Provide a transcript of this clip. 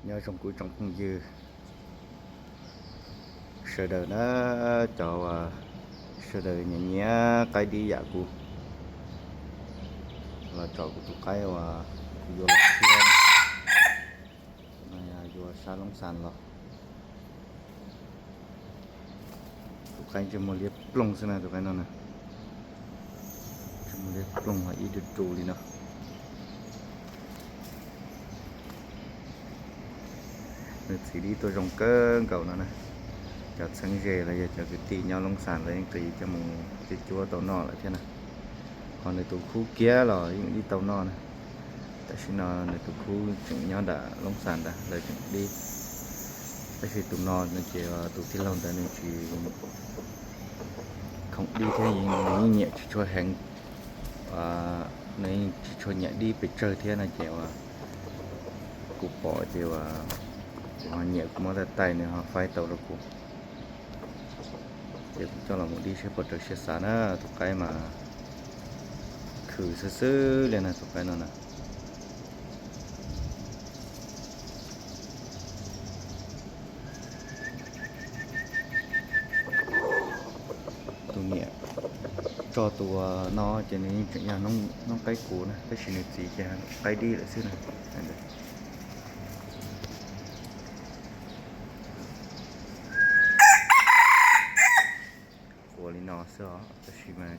Nyob zoo kuv tsoom phooj ywg sawv daws na, cov sawv daws nyiam nyiam qaib dib yam kuv los tsom kuv tus qaib uas kuv yuav los xiab. Tus no yog yuav sab loob xas los. Tus qaib ntsej muag liab ploog xwb na, tus qaib no na. Ntsej muag liab ploog ho ib du du li no. Nws txiv dib tuaj zoo kawg nkaus no na. Cov txheeb ze los yog cov kwv tij nyob loob xas lawv yeej qiv coj mus cuab cuab tau noj lawm thiab na. Ho nws tus khub kiag los yeej dib tau noj na. Tam sim no nws tus khub tseem nyob nram loob xas ntawd lawv tseem dib. Tab sis tus no no ces tus tij laug ntawd nws tsis khoom dib thiab, nws yeej nyiam tsis tshua heev, nws yeej tsis tshua nyiam dib pes tsawg thiab no ces uas kuv pom ces uas kuv ho nyiam kuv muab taij taij nws ho faib tau rau kuv. Ces kuv coj los mus dib seb puas raws siab xav na, tus qaib mas khwv xwb xwb li na tus qaib no na. Tus niam tso tus no ces nws yeej tseem yog noob qaib kuv na, tab sis nws txiv ces qaib dib lawm xwb na. Ua li no xwb os, tab sis mas